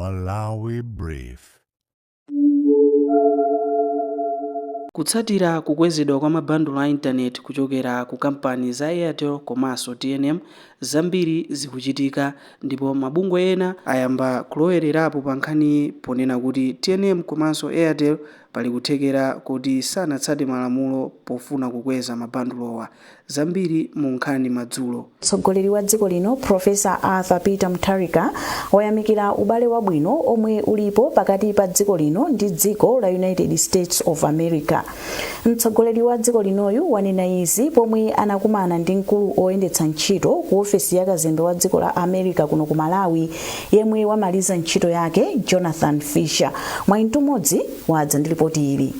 Malawi Brief. Kutsatira kukwezedwa kwa mabandulo a intaneti kuchokera ku kampani za Airtel komanso TNM, zambiri zikuchitika ndipo mabungwe ena ayamba kulowelerapo pa nkhaniyi ponena kuti TNM komanso Airtel pali kuthekera koti sanatsate malamulo pofuna kukweza mabandulowa. Zambiri mu nkhani madzulo. Mtsogoleri wa dziko lino Professor Arthur Peter Mutharika wayamikira ubale wabwino omwe ulipo pakati pa dziko lino ndi dziko la United States of America. Mtsogoleri wa dziko linoyu wanena izi pomwe anakumana ndi mkulu oyendetsa ntchito ku ofesi ya kazembe wa dziko la America kuno ku Malawi yemwe wamaliza ntchito yake, Jonathan Fisher. Mwayi Mtumodzi wadza ndi ripoti ili.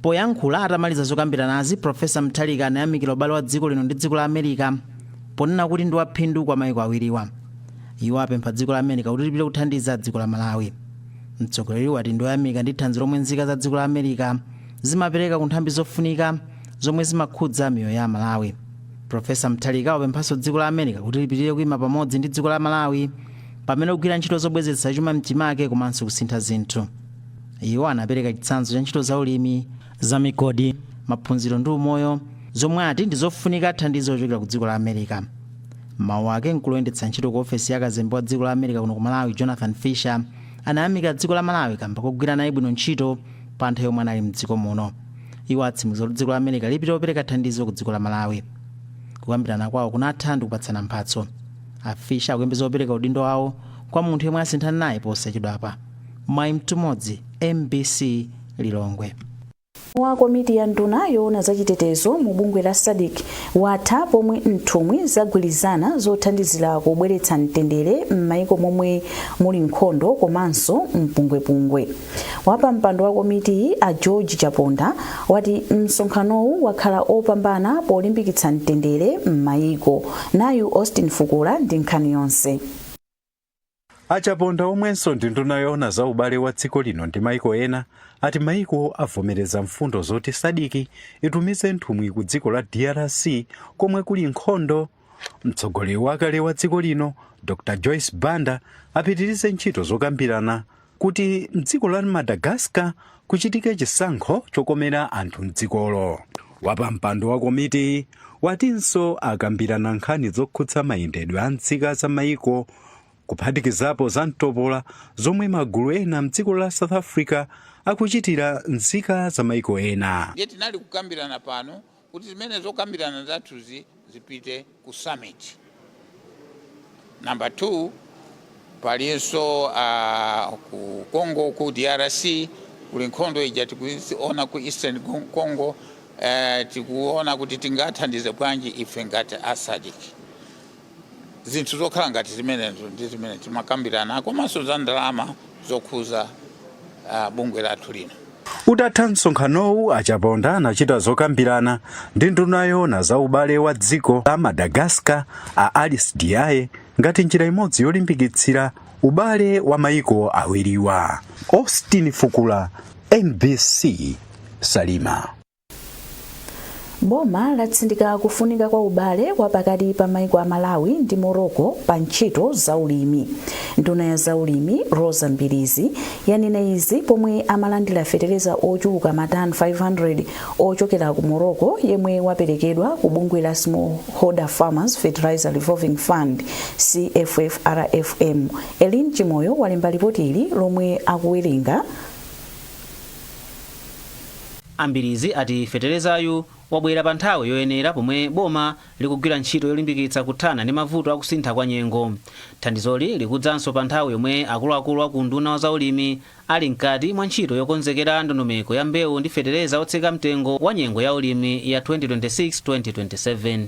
Poyankhula atamaliza zokambiranazi, Professor Mutharika anayamikira ubale wa dziko lino ndi dziko la America ponena kuti ndi waphindu kwa maiko awiriwa. Iwo apempha dziko la America kuti lipite kuthandiza dziko la Malawi. Mtsogoleri wati ndioyamika ndi thandizo lomwe nzika za dziko la America zimapereka ku nthambi zofunika zomwe zimakhudza miyoyo ya Malawi. Professor Mutharika wapemphanso dziko la America kuti lipitirire kuyima pamodzi ndi dziko la Malawi pamene kugwira ntchito zobwezeretsa chuma mchimake komanso kusintha zinthu. Iwo anapereka chitsanzo cha ntchito za ulimi, za migodi, maphunziro ndi umoyo zomwe ati ndi zofunika thandizo lochokera ku dziko la America. Mawu ake, mkulu woyendetsa ntchito ku ofesi ya kazembe wa dziko la America kuno ku Malawi, Jonathan Fisher, anayamika dziko la Malawi kamba kogwira naye bwino ntchito pa nthawi yomwe anali mdziko muno. Iwo atsimikiza kuti dziko la America lipite kupereka thandizo ku dziko la Malawi. Kukambirana kwawo kunatha ndi kupatsana mphatso. A Fisher akuyembekeza kupereka udindo wawo kwa munthu yemwe asinthana naye posachedwapa. Mwayi Mtumodzi, MBC, Lilongwe. Wa komiti ya nduna yoona zachitetezo mu bungwe la SADC watha pomwe nthumwi zagwirizana zothandizira kubweretsa mtendere m'maiko momwe muli nkhondo komanso mpungwepungwe. Wapampando wa komitiyi, a George Chaponda, wati msonkhanowu wakhala opambana polimbikitsa mtendere m'maiko. Nayu Austin Fukula ndi nkhani yonse. A Chaponda, omwenso ndi nduna yoona za ubale wa dziko lino ndi maiko ena, ati maiko avomereza mfundo zoti SADC itumize nthumwi ku dziko la DRC komwe kuli nkhondo, mtsogoleri wakale wa dziko lino Dr Joyce Banda apitirize ntchito zokambirana kuti mdziko la Madagascar kuchitike chisankho chokomera anthu mdzikolo. Wapampando wa komiti watinso akambirana nkhani zokhudza mayendedwe a nzika za maiko, kuphatikizapo za mtopola zomwe magulu ena mdziko la South Africa akuchitira nzika za maiko ena. Ndiye tinali kukambirana pano kuti zimene zokambirana zathuzi zipite ku summit. Number 2, palinso ku Congo, ku DRC kuli nkhondo ija tikuiona ku Eastern Congo. Tikuona kuti tingathandize bwanji ife ngati a SADC. Zinthu zokhala ngati zimenezo ndi zimene timakambirana, komanso za ndalama zokhuza bungwe lathu lino. Utatha msonkhanowu, a Chaponda anachita zokambirana ndi nduna yoona za ubale wa dziko la Madagascar, a Alice Diaye, ngati njira imodzi yolimbikitsira ubale wa maiko awiriwa. Austin Fukula, MBC, Salima. Boma latsindika kufunika kwa ubale wa pakati pa maiko a Malawi ndi Morocco pa ntchito za ulimi. Nduna ya zaulimi Rosa Mbilizi yanena izi pomwe amalandira fetereza ochuluka matani 500 ochokera ku Morocco yemwe waperekedwa ku bungwe la Smallholder Farmers Fertilizer Revolving Fund, CFFRFM. Elin Chimoyo walemba ripoti ili lomwe akuwerenga. A Mbilizi ati feterezayu wabwera pa nthawi yoyenera pomwe boma likugwira ntchito yolimbikitsa kuthana ndi mavuto akusintha kwa nyengo. Thandizoli likudzanso pa nthawi yomwe akuluakulu aku unduna wa zaulimi ali mkati mwa ntchito yokonzekera ndondomeko ya mbewu ndi fetereza otsika mtengo wa nyengo ya ulimi ya 2026-2027.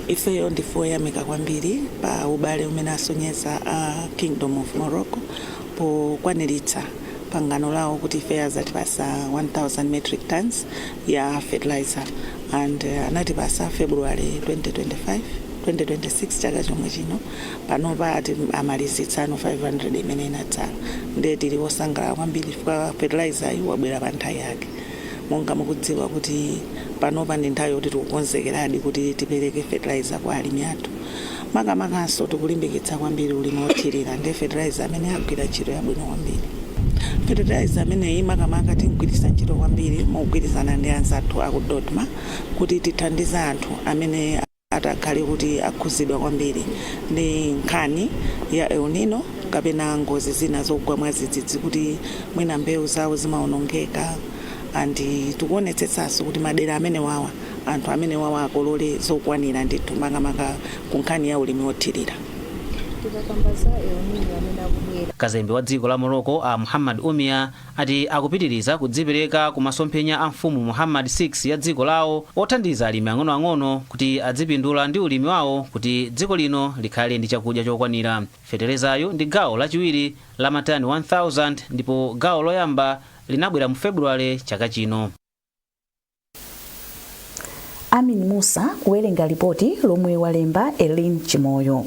Ifeyo ndife oyamika kwambiri pa ubale umene asonyeza a Kingdom of Morocco pokwaniritsa pangano lawo kuti ife azatipasa 1000 metric tons ya fertilizer, and anatipasa February 2025, 2026, chaka chomwe chino. Panopa ati amalizitsano 500 imene inatsala, ndiye tili wosangalala kwambiri chifukwa fertilizer yi wabwera pa nthawi yake. Monga mukudziwa kuti panopa ndi nthawi yoti tikukonzekeradi kuti tipereke fertilizer kwa alimi athu. Makamakanso tikulimbikitsa kwambiri ulimi wothirira ndi fertilizer amene agwira ntchito yabwino kwambiri. Fertilizer ameneyi makamaka tingwirisa ntchito kwambiri mogwirizana ndi anzathu aku DoDMA kuti tithandize anthu amene atakhale kuti akhuzidwa kwambiri ndi nkhani ya El Nino kapena ngozi zina zogwa mwadzidzidzi, kuti mwina mbewu zawo zimawonongeka, and tikuonetsetsanso kuti madera amene wawa, anthu amene wawa akolole zokwanira ndithu, makamaka ku nkhani ya ulimi wothirira. Tikakamba za El Nino amene akubwera, Kazembe wa dziko la Morocco a Muhammad Umia ati akupitiriza kudzipereka ku masomphenya a mfumu Muhammad VI ya dziko lawo othandiza alimi ang'onoang'ono kuti adzipindula ndi ulimi wawo kuti dziko lino likhale ndi chakudya chokwanira. Feterezayo ndi gawo lachiwiri la matani 1000 ndipo gawo loyamba linabwera mu Februwale chaka chino. Amin Musa kuwerenga ripoti lomwe walemba Elin Chimoyo.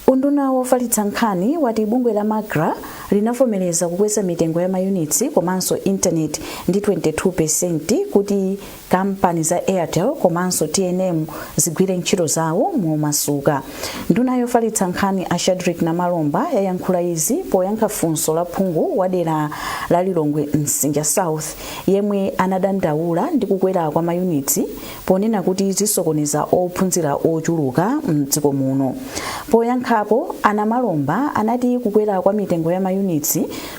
Unduna wofalitsa nkhani wati bungwe la MACRA linavomereza kukweza mitengo ya mayunitsi komanso intaneti ndi 22% kuti kampani za Airtel komanso TNM zigwire ntchito zawo momasuka. Nduna yofalitsa nkhani a Shadrick Namalomba yayankhula izi poyankha funso la phungu wa dera la Lilongwe Msinja South yemwe anadandaula ndi kukwera kwa mayunitsi ponena kuti zisokoneza ophunzira ochuluka mdziko muno. Poyankhapo, a Namalomba anati kukwera kwa mitengo ya mayunitsi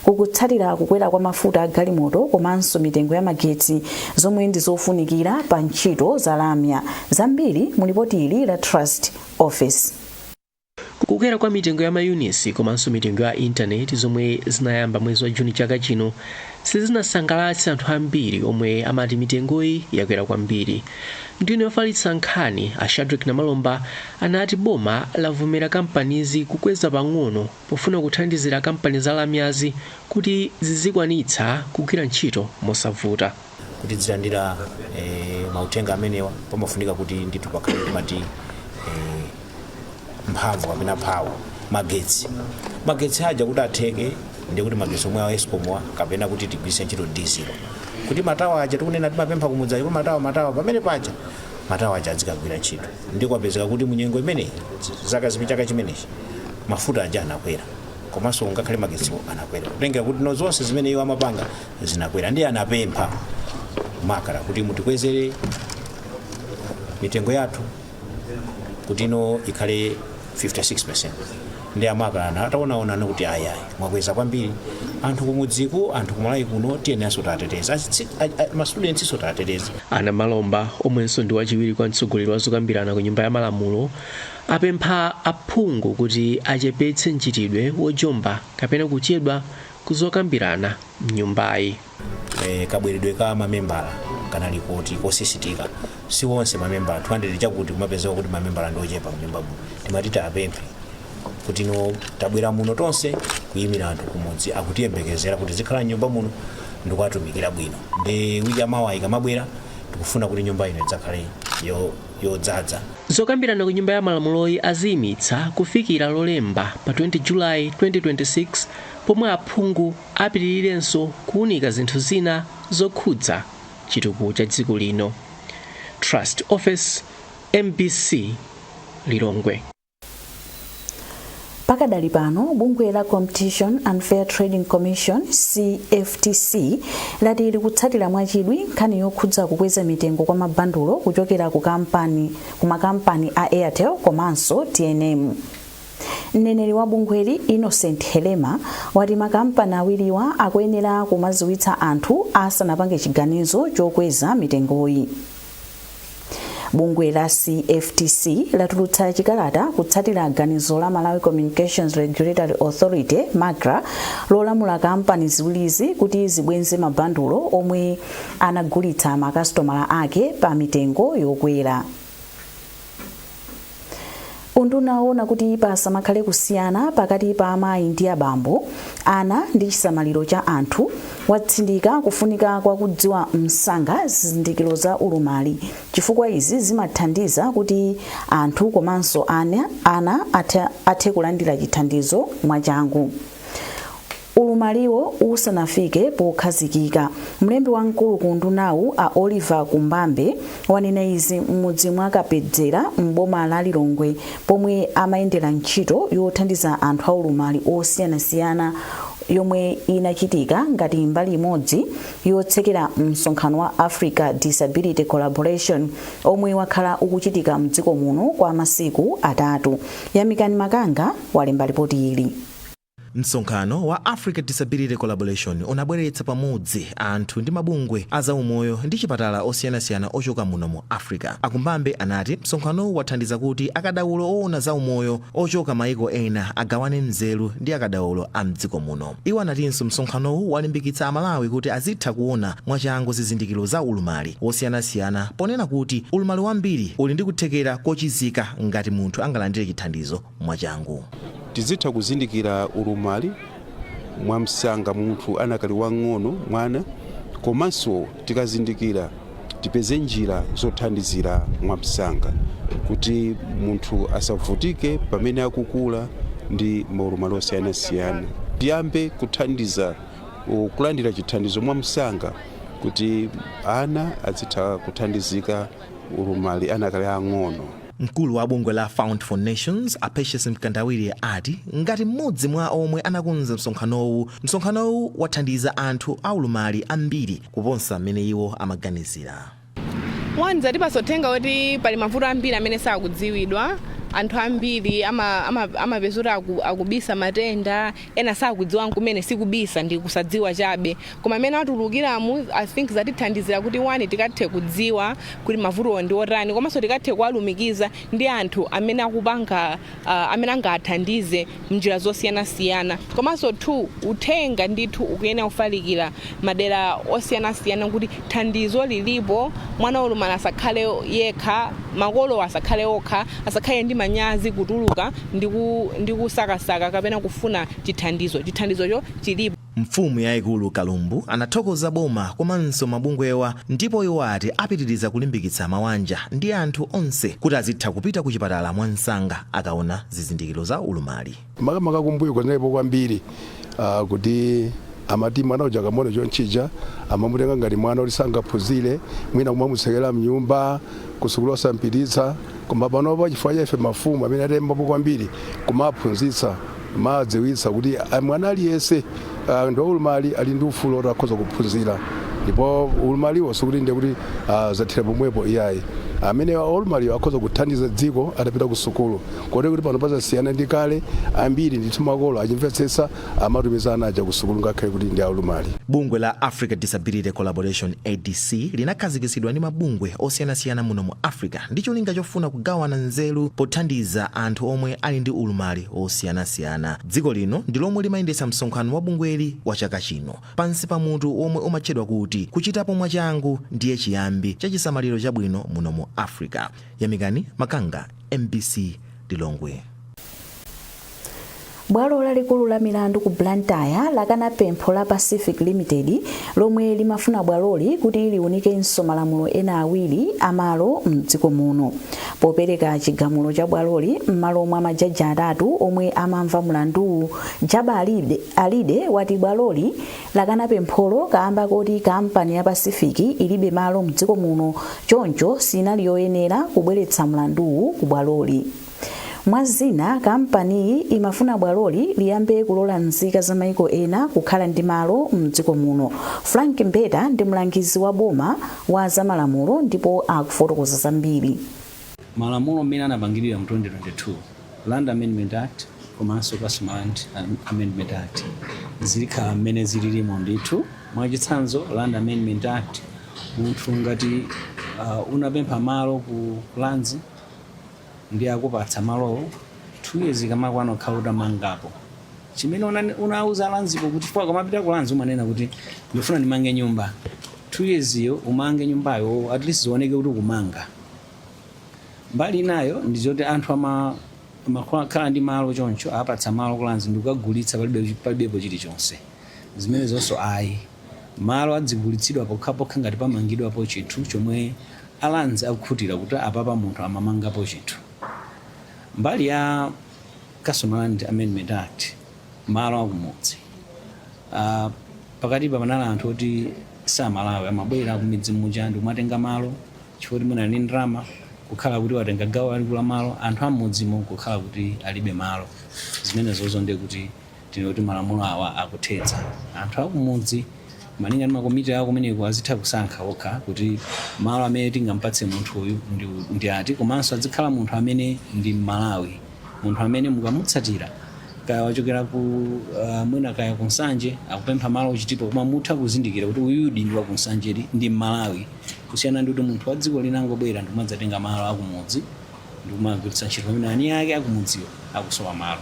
kukutsatira kukwera kwa mafuta a galimoto komanso mitengo ya magetsi, zomwe ndi zofunikira pa ntchito za lamya. Zambiri mu lipoti ili la Trust Office. Kukwera kwa mitengo ya mayunitsi komanso mitengo ya intaneti zomwe zinayamba mwezi wa Juni chaka chino sizinasangalatse anthu ambiri omwe amati mitengoyi yakwera kwambiri. Nduna yofalitsa nkhani a Shadrick Namalomba anati boma lavomera kampanizi kukweza pang'ono pofuna kuthandizira kampani za lamyazi kuti zizikwanitsa kugwira ntchito mosavuta. Kuti zilandira mauthenga amenewa, pamafunika kuti ndithu pakhale timati mphamvu kapena power, magetsi. Magetsi aja kuti atheke, ndiye kuti magetsi omwe a ESCOM kapena kuti tigwiritse ntchito diesel, kuti matawa aja tikunena timapempha kumudzi aja kuti matawa, matawa pamene paja, matawa aja azikagwira ntchito. Ndi kwapezeka kuti munyengo imeneyi, zaka zimi, chaka chimenechi, mafuta aja anakwera komanso ngakhale magetsiwo anakwera, kutengera kuti no zonse zimene iwo amapanga zinakwera. Ndiye anapempha MACRA kuti mutikwezere mitengo yathu kuti ino ikhale 56%. Ndi a MACRA ataonaonana kuti ayayi, mwakweza kwambiri, anthu kumudziku, anthu kumalawi kuno tiyeneranso tateteza, ma students so tateteza. A Namalomba, omwenso ndi wachiwiri kwa mtsogoleri wa zokambirana ku Nyumba ya Malamulo, apempha aphungu kuti achepetse mchitidwe wojomba kapena kuchedwa kuzokambirana mnyumbayi. Kabweredwe ka mamembala kanali kuti kosisitika, si onse mamembala 200 chakuti kumapezeka kuti mamembala ndi ochepa mnyumba muno. Timati tiapemphe kuti no, tabwera muno tonse kuyimira anthu kumudzi, akutiyembekezera kuti zikhala mnyumba muno ndikuwatumikira bwino. Ndi wiki yamawa ikamabwera, tikufuna kuti nyumba ino idzakhale yodzaza. Zokambirana ku Nyumba ya Malamuloyi aziyimitsa kufikira Lolemba pa 20 Julayi 2026, pomwe aphungu apitirirenso kuwunika zinthu zina zokhudza chitukuko cha dziko lino. Trust Office, MBC, Lilongwe. Pakadali pano, bungwe la Competition and Fair Trading Commission, CFTC, lati likutsatira mwachidwi nkhani yokhudza kukweza mitengo kwa mabandulo kuchokera ku makampani a Airtel komanso TNM. Mneneri wa bungweli Innocent Helema wati makampani awiriwa akuyenera kumaziwitsa anthu asanapange chiganizo chokweza mitengoyi. Bungwe la CFTC latulutsa chikalata kutsatira ganizo la Malawi Communications Regulatory Authority, MACRA, lolamula kampani ziwirizi kuti zibwenze mabandulo omwe anagulitsa makasitomala ake pa mitengo yokwera. Unduna owona kuti pasamakhale kusiyana pakati pa amayi ndi abambo, ana ndi chisamaliro cha anthu watsindika kufunika kwa kudziwa msanga zizindikiro za ulumali, chifukwa izi zimathandiza kuti anthu komanso ana athe kulandira chithandizo mwachangu. Ulumaliwo usanafike pokhazikika. Mlembi wamkulu ku undunawu, a Oliver Kumbambe, wanena izi m'mudzi mwa Kapedzera m'boma la Lilongwe, pomwe amayendera ntchito yothandiza anthu aulumali osiyanasiyana yomwe inachitika ngati mbali imodzi yotsekera msonkhano wa Africa Disability Collaboration omwe wakhala ukuchitika mdziko muno kwa masiku 3. Yamikani Makanga walemba ripoti ili. Msonkhano wa Africa Disability Collaboration unabweretsa pamodzi anthu ndi mabungwe a zaumoyo ndi chipatala osiyanasiyana ochoka muno mu Africa. Akumbambe anati msonkhanowu wathandiza kuti akadaulo oona zaumoyo ochoka maiko ena agawane nzeru ndi akadaulo a mdziko muno. Iwo anatinso msonkhanowu walimbikitsa Amalawi kuti azitha kuona mwachangu zizindikiro za ulumali wosiyanasiyana, ponena kuti ulumali wambiri uli ndi kuthekera kochizika ngati munthu angalandire chithandizo mwachangu. Tizitha kuzindikira ulumali mwamsanga munthu anakali wang'ono, mwana, komanso tikazindikira tipeze njira zothandizira mwamsanga kuti munthu asavutike pamene akukula ndi maulumali osiyanasiyana. Tiyambe kuthandiza kulandira chithandizo mwamsanga kuti ana azitha kuthandizika ulumali anakali ang'ono. Mkulu wa bungwe la Fund for Nations, a Patience Mkandawire, ati ngati mmodzi mwa omwe anakonza msonkhanowu, msonkhanowu wathandiza anthu aulumali ambiri kuposa mmene iwo amaganizira. One, zatipatsa uthenga kuti pali mavuto ambiri amene sakudziwidwa. Anthu ambiri amapeza kuti akubisa matenda ena, sakudziwa nkumene sikubisa, ndi kusadziwa chabe. Koma amene atulukiramu, I think zatithandizira kuti, one, tikathe kudziwa kuti mavutowo ndi otani, komanso tikathe kuwalumikiza ndi anthu amene akupanga amene angathandize mnjira zosiyanasiyana. Komanso two, uthenga ndithu ukuyenera kufalikira madera osiyanasiyana kuti thandizo lilipo. Mwana wolumala asakhale yekha, makolo asakhale okha, asakhale ndi manyazi kutuluka ndi kusakasaka kapena kufuna chithandizo. Chithandizocho chilipo. Mfumu yayikulu Kalumbu anathokoza boma komanso mabungwewa, ndipo iwo ati apitiriza kulimbikitsa mawanja ndi anthu onse kuti azitha kupita ku chipatala mwansanga akaona zizindikiro za ulumali. Makamaka kumbuyo kunalipo kwambiri kuti amati mwana uja akamona chonchija amamutenga ngati mwana kuti sangaphunzire, mwina kumamutsekera mnyumba, kusukulu osampititsa. Koma panopa, chifukwa cha ife mafumu amene atembapo kwambiri kumaphunzitsa, madziwitsa kuti mwana aliyense ndi waulumali ali ndi ufulu oti akhoza kuphunzira, ndipo ulumaliwo sikuti ndiye kuti zathera pomwepo, iyayi. Amene olumaliwo akhoza kuthandiza dziko atapita ku sukulu. Kotero kuti pano pazasiyana ndi kale. Ambiri ndithu makolo achimvetsetsa, amatumiza ana aja ku sukulu ngakhale kuti ndi aulumali. Bungwe la Africa Disability Collaboration, ADC, linakhazikitsidwa ndi mabungwe osiyanasiyana muno mu Africa ndi cholinga chofuna kugawana nzeru pothandiza anthu omwe ali ndi ulumali osiyanasiyana. Dziko lino ndi lomwe limayendetsa msonkhano wa bungweli wa chaka chino pansi pa mutu womwe umatchedwa kuti "Kuchitapo mwachangu ndiye chiyambi cha chisamaliro chabwino muno mu Africa". Yamikani Makanga, MBC, Lilongwe. Bwalo lalikulu la milandu ku Blantyre lakana pempho la Pacific Limited lomwe limafuna bwaloli kuti liunikenso malamulo ena awiri amalo mdziko muno. Popereka chigamulo cha bwaloli m'malo mwa majaji atatu omwe amamva mlanduwu, Jaba Alide wati bwaloli lakana pempholo kamba koti kampani ya Pacific ilibe malo mdziko muno, choncho sinali yoyenera kubweretsa mlanduwu ku bwaloli. Mwa zina, kampaniyi imafuna bwaloli liyambe kulola nzika za maiko ena kukhala ndi malo mdziko muno. Frank Mbeta ndi mlangizi wa boma wa zamalamulo ndipo akufotokoza zambiri. Malamulo mmene anapangidwira mu 2022, Land Amendment Act komanso Customary Land Amendment Act, zilikhala mmene zililimo ndithu. Mwachitsanzo, Land Amendment Act, munthu ngati unapempha malo ku lands ndi akupatsa malowo, 2 years ikamakwana ukhala utamangapo chimene unauza landspo kuti, chifukwa ukamapita ku lands umanena kuti ndifuna ndimange nyumba, 2 years iyo umange nyumbayo, at least zioneke kuti ukumanga. Mbali inayo ndizoti anthu amakhala ndi malo choncho, apatsa malo ku lands ndikukagulitsa, palibepo chilichonse. Zimene zonso ayi, malo adzigulitsidwa pokhapokha ngati pamangidwapo chinthu chomwe a lands akukhutira kuti apapa munthu amamangapo chinthu. Mbali ya Customary Land Amendment Act, malo akumudzi, Pakatipa panali anthu oti samalawi amabwera kumidzi muja ndi kumatenga malo chifukwa kuti mwina ali ndi ndalama, kukhala kuti watenga gawo lalikulu la malo, anthu amudzimo kukhala kuti alibe malo. Zimenezozo ndiye kuti tine kuti malamulo awa akuthetsa. Anthu akumudzi malinga ndi makomiti awo kumeneko azitha kusankha okha kuti malo amene tingampatse munthu uyu ndi ati, komanso azikhala munthu amene ndi Mmalawi, munthu amene mukamutsatira kaya wachokera ku mwina kaya ku Nsanje, akupempha malo ku Chitipa, koma mutha kuzindikira kuti uyudi ndi wa ku Nsanjedi, ndi Mmalawi, kusiyana ndi kuti munthu wa dziko lina angobwera ndikumadzatenga malo akumudzi ndikumagwiritsa ntchito pamene ani ake akumudziwo akusowa malo.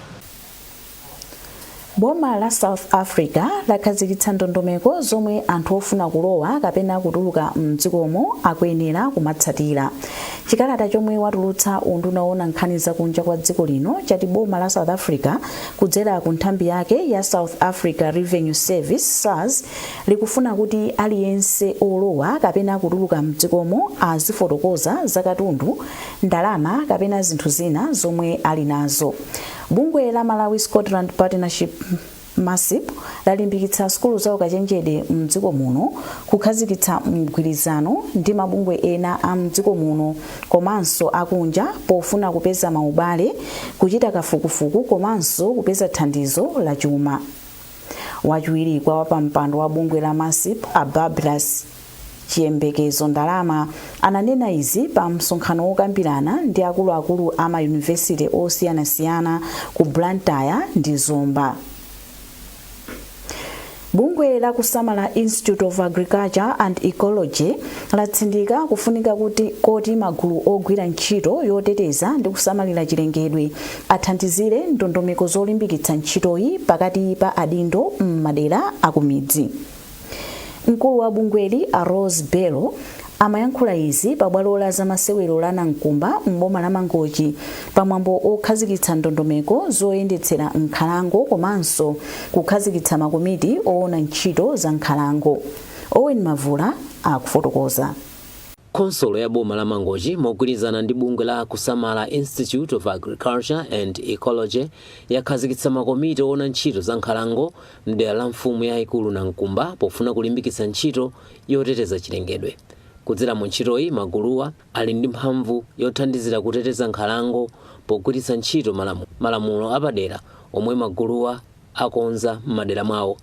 Boma la South Africa lakhazikitsa ndondomeko zomwe anthu ofuna kulowa kapena kutuluka mdzikomo akuyenera kumatsatira. Chikalata chomwe watulutsa unduna woona nkhani zakunja kwa dziko lino chati boma la South Africa kudzera ku nthambi yake ya South Africa Revenue Service, SARS, likufuna kuti aliyense olowa kapena kutuluka mdzikomo azifotokoza za katundu, ndalama kapena zinthu zina zomwe ali nazo. Bungwe la Malawi Scotland Partnership, MASP, lalimbikitsa sukulu za ukachenjede mdziko muno kukhazikitsa mgwirizano ndi mabungwe ena a mdziko muno komanso akunja pofuna kupeza maubale, kuchita kafukufuku komanso kupeza thandizo la chuma. Wachiwiri kwa wapampando wa bungwe la MASP, a Bablas Chiyembekezo Ndalama, ananena izi pa msonkhano wokambirana ndi akuluakulu a mayunivesite osiyanasiyana ku Blantyre ndi Zomba. Bungwe la Kusamala Institute of Agriculture and Ecology latsindika kufunika kuti koti magulu ogwira ntchito yoteteza ndi kusamalira chilengedwe athandizire ndondomeko zolimbikitsa ntchitoyi pakati pa adindo m'madera akumidzi. Mkulu wa bungweli, a Rose Bello, amayankhula izi pa bwalo la zamasewero la Nankumba m'boma la Mangochi pamwambo okhazikitsa ndondomeko zoyendetsera nkhalango komanso kukhazikitsa makomiti oona ntchito za nkhalango. Owen Mavula akufotokoza. Khonsolo ya boma la Mangochi mogwirizana ndi bungwe la Kusamala Institute of Agriculture and Ecology yakhazikitsa makomiti oona ntchito za nkhalango mdera la mfumu yayikulu Nankumba pofuna kulimbikitsa ntchito yoteteza chilengedwe. Kudzera mu ntchitoyi, maguluwa ali ndi mphamvu yothandizira kuteteza nkhalango pogwiritsa ntchito malamulo apadera omwe maguluwa akonza m'madera mwawo.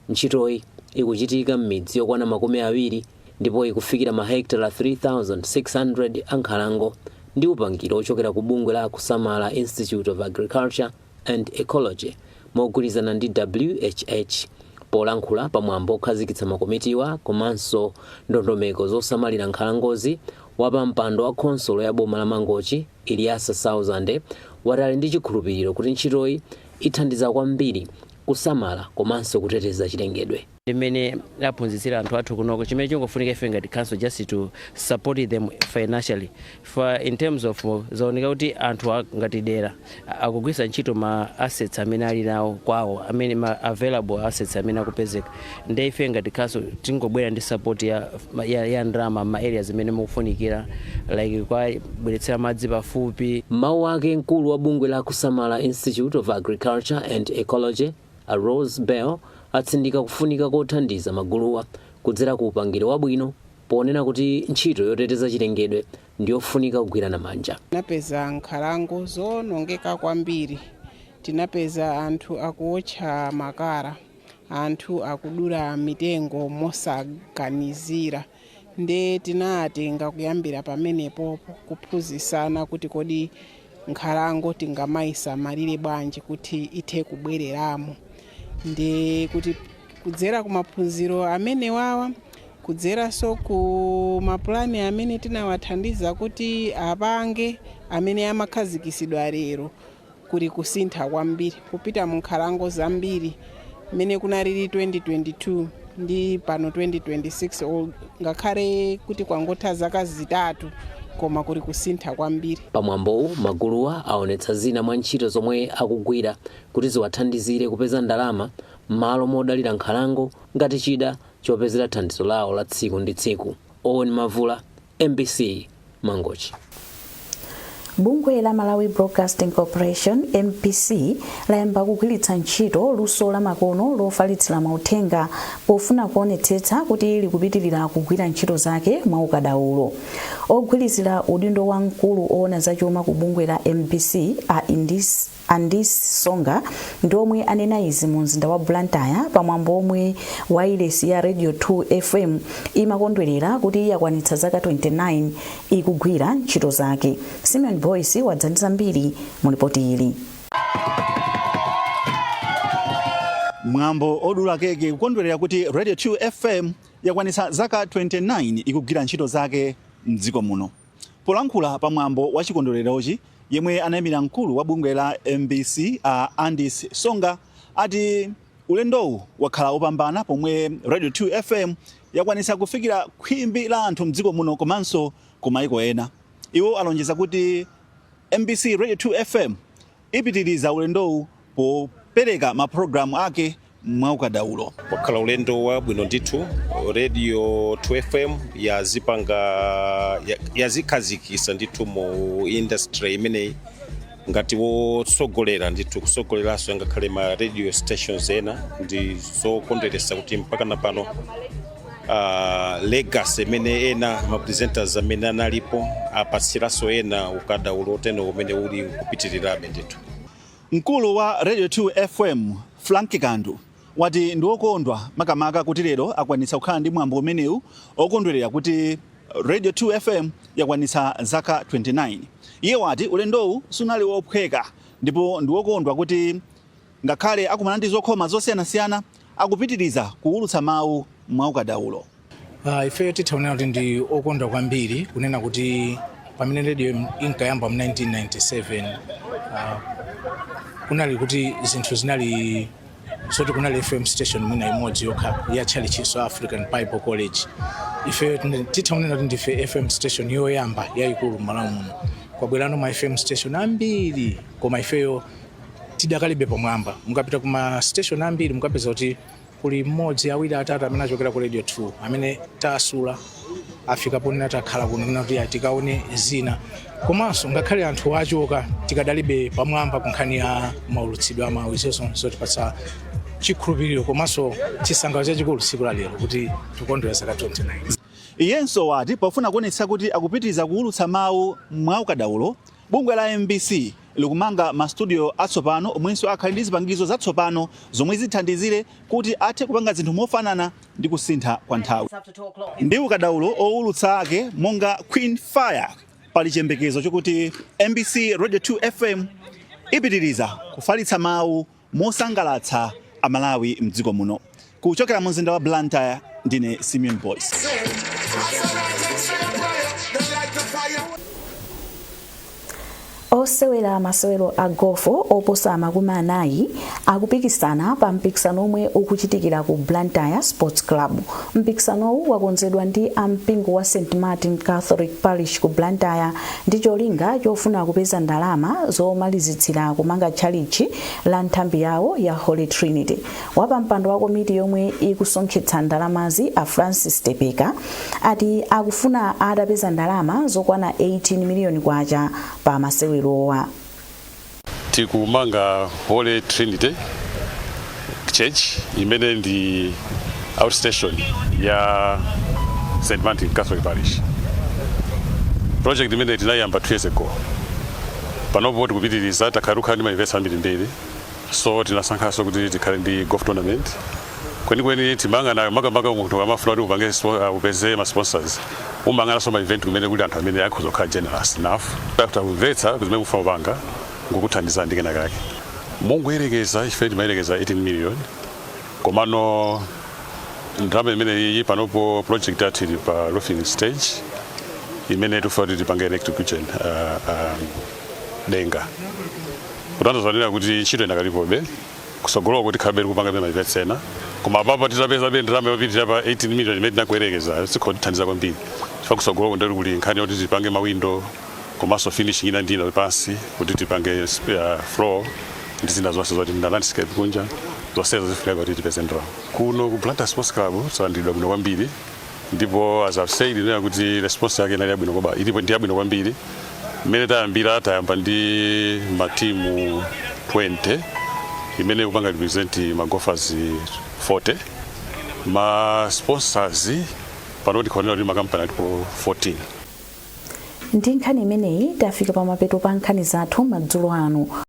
Ntchitoyi ikuchitika m'midzi yokwana 20 ndipo ikufikira mahekitala 3,600 a nkhalango ndi upangiri ochokera ku bungwe la Kusamala Institute of Agriculture and Ecology mogwirizana ndi WHH. Polankhula pamwambo okhazikitsa makomitiwa komanso ndondomeko zosamalira nkhalangozi, wapampando wa khonsolo ya boma la Mangochi, Eliasa Sauzande, wati ali ndi chikhulupiriro kuti ntchitoyi ithandiza kwambiri kusamala komanso kuteteza chilengedwe. Limene aphunzitsira anthu athu kunoko, chimene chingofunika ife ngati council just to support them financially, for in terms of zaoneka kuti anthu ngati dera akugwiritsa ntchito ma assets amene ali nawo kwawo, amene ma available assets amene akupezeka. Nde ife ngati council tingobwera ndi support ya ndalama ma areas amene mukufunikira, like kwabweretsera madzi pafupi. M'mawu ake, mkulu wa bungwe la Kusamala Institute of Agriculture and Ecology, a Rose Bell, atsindika kufunika kothandiza maguluwa kudzera ku upangiri wabwino ponena kuti ntchito yoteteza chilengedwe ndiyofunika kugwirana manja. Tinapeza nkhalango zoonongeka kwambiri, tinapeza anthu akuotcha makala, anthu akudula mitengo mosaganizira. Nde tinatenga kuyambira pamenepo kuphunzitsana kuti kodi nkhalango tingamayisamalire bwanji kuti ithe kubwereramo, ndi kuti kudzera ku maphunziro amene wawa, kudzeranso ku mapulani amene tinawathandiza kuti apange amene amakhazikitsidwa lero, kuli kusintha kwambiri kupita mu nkhalango zambiri mmene kunalili 2022 ndi pano 2026, ngakhale kuti kwangotha zaka 3, koma kuli kusintha kwambiri. Pamwambowu, maguluwa aonetsa zina mwa ntchito zomwe akugwira kuti ziwathandizire kupeza ndalama m'malo modalira nkhalango ngati chida chopezera thandizo lawo la tsiku ndi tsiku. Owen Mavula, MBC, Mangochi. Bungwe la Malawi Broadcasting Corporation, MBC, layamba kugwiritsa ntchito luso lamakono lofalitsira mauthenga pofuna kuonetsetsa kuti likupitirira kugwira ntchito zake mwaukadaulo. Ogwirizira udindo wa mkulu oona zachuma ku bungwe la MBC, a Andis Songa, ndi omwe anena izi mu mzinda wa Blantyre pamwambo omwe wailesi ya Radio 2 FM imakondwerera kuti yakwanitsa zaka 29 ikugwira ntchito zake. Simeon Boyce wadza ndi zambiri mu ripoti ili. Mwambo odula keke kukondwerera kuti Radio 2 FM yakwanitsa zaka 29 ikugwira ntchito zake mdziko muno. Polankhula pa mwambo wa chikondwererochi, yemwe anayimira mkulu wa bungwe la MBC a Andis Songa ati ulendowu wakhala wopambana pomwe Radio 2 FM yakwanitsa kufikira khwimbi la anthu mdziko muno komanso ku maiko ena. Iwo alonjeza kuti MBC Radio 2 FM ipitiriza ulendowu popereka ma program ake mwaukadaulo. Wakhala ulendo wabwino ndithu. Radio 2 FM yazipanga, yazikhazikisa ndithu mu industry imeneyi ngati wotsogolera ndithu, kutsogoleranso ngakhale ma radio stations ena. Ndi zokondweresa kuti mpaka na pano legacy imene ena ma presenters amene analipo apatsiranso ena ukadaulo oteno umene uli kupitirirabe ndithu. Mkulu wa Radio 2 FM Frank Kandu wati ndi wokondwa makamaka kuti lero akwanitsa kukhala ndi mwambo umenewu okondwerera kuti Radio 2 FM yakwanitsa zaka 29. Iye wati ulendowu sunali wophweka ndipo ndi wokondwa kuti ngakhale akumana ndi zokhoma zosiyanasiyana, akupitiriza kuwulutsa mawu mwaukadaulo. Ifeyo titha kunena kuti ndi okondwa kwambiri kunena kuti pamene radio inkayamba mu 1997, kunali kuti zinthu zinali zoti kunali FM station mwina imodzi yokha ya tchalitchiso, African Bible College. Ifeyo titha kunena kuti ndife FM station yoyamba yayikulu m'Malawi muno. Kwabwerano ma FM station ambiri, koma ifeyo tidakalibe pamwamba. Mukapita kuma station ambiri, mukapeza kuti kuli mmodzi, awiri, atatu amene achokera ku Radio 2 amene tasula afika ponena takhala kuno kunena kuti tikaone zina. Komanso ngakhale anthu achoka, tikadalibe pamwamba ku nkhani ya maulutsidwe a mawu. Izonso zotipatsa chikhulupiriro komanso chisangalalo chachikulu tsiku la lero kuti tikondwera zaka 29. Iyenso wati pofuna kuonetsa kuti akupitiriza kuwulutsa mawu mwaukadaulo, bungwe la MBC likumanga ma studio atsopano omwenso akhale ndi zipangizo zatsopano zomwe zithandizire kuti athe kupanga zinthu mofanana ndi kusintha kwa nthawi. Ndi ukadaulo owulutsa ake monga Queen Fire, pali chiyembekezo chokuti MBC Radio 2 FM ipitiriza kufalitsa mawu mosangalatsa Amalawi mdziko muno. Kuchokera mu mzinda wa Blantyre, ndine Simeon Boyce. Osewera masewero a gofo oposa 40 akupikisana pa mpikisano omwe ukuchitikira ku Blantyre Sports Club. Mpikisanowu wakonzedwa ndi a mpingo wa St Martin Catholic Parish ku Blantyre ndi cholinga chofuna kupeza ndalama zomalizitsira kumanga tchalitchi la nthambi yawo ya Holy Trinity. Wapampando wa komiti yomwe ikusonkhetsa ndalamazi, a Francis Tepeka, ati akufuna atapeza ndalama zokwana 18 miliyoni kwacha pa masewerowa. Tikumanga Holy Trinity Church imene ndi outstation ya St Martin Catholic Parish. Project imene tinayamba 2 years ago, panopo tikupitiriza. Takhala tikukhala ndi ma events ambirimbiri, so tinasankhanso kuti tikhale ndi golf tournament. Kwenikweni timayang'ana makamaka munthu amafuna kuti upange upeze ma sponsors, umayang'ananso ma event kumene kuli anthu amene akhoza kukhala generous enough after kumvetsa zimene mufuna kupanga ngokuthandizani ndi kenakake. Mongoyerekeza, ife timayerekeza 18 million, komano ndalama imene iyi panopo project yathu ili pa roofing stage imene tikufuna kuti tipange electric kitchen, denga, kutanthauza kunena kuti ntchito inakalipobe kusogoloko, tikhabe tikupanga ma events ena. Koma apapo titapeza ndalama yopitirira pa 18 million imene tinakuyerekeza, zikhoza kutithandiza kwambiri, chifukwa kusogoloko ndoti kuli nkhani yoti tipange mawindo komanso finishing ina ndi ina pansi kuti tipange floor ndi zina zonse zoti na landscape kunja, zonsezo zifunika kuti tipeze ndalama. Kuno ku Blantyre Sports Club talandiridwa bwino kwambiri, ndipo as I've said, inena kuti response yake inali yabwino, koba ilipo ndi yabwino kwambiri. Mmene tayambira, tayamba ndi matimu 20 imene ikupanga represent ma golfers 40. Ma sponsors pano tikuonera kuti makampani alipo 14. Ndi nkhani imeneyi tafika pamapeto pa nkhani zathu madzulo ano.